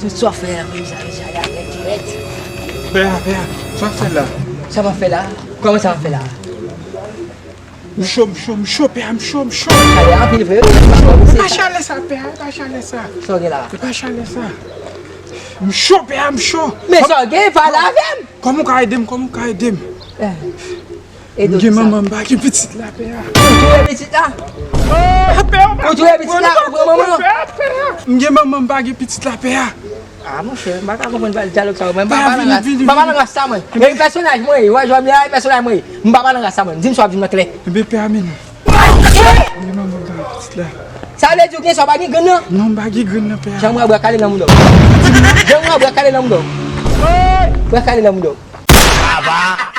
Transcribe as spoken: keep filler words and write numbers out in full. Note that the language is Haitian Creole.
Sa w fè la menm sa, sa y a rèd, rèd. Pè a, pè a, sa w fè la? Sa m ap fè la? Kòman sa m ap fè la? M cho, m cho, m cho, pè a, m cho, m cho. Chalè anpil vre wi. E pa chalè sa, pè a, e pa chalè sa. Sa w gen la? E pa chalè sa. M cho, pè a, m cho. Men sa w gen, pale avè m. Kòman w ka ede m? Kòman w ka ede m? Ede M gen w sa. Manman, m pa gen pitit la, pè a. Ou touye pitit la? Ah, pè a, Ou touye pitit la, ou pran manman? Pè a, pè a. M gen Manman, m pa gen pitit la, pè a. Ah, monchè, m pa ka konprann dyalòg sa yo, mwen. M pa Pè, pa nan vini, ras, vini, m pa pa vini. Nan ras sa, mwen. E pèsonaj mwen ye, w a jwenn la, e pèsonaj mwen ye. M pa pa nan ras sa, mwen. Di m sa w ap di m nan klè. Ebyen, pè a, men nou. M gen Manman, m pa gen pitit la. Sa vle di w gen sa, w pa gen grenn nan? Non, m pa gen grenn nan, pè a. Jan mwen bra kale nan mouda w. Jan mwen bra kale nan mouda w. Bra kale nan mouda w.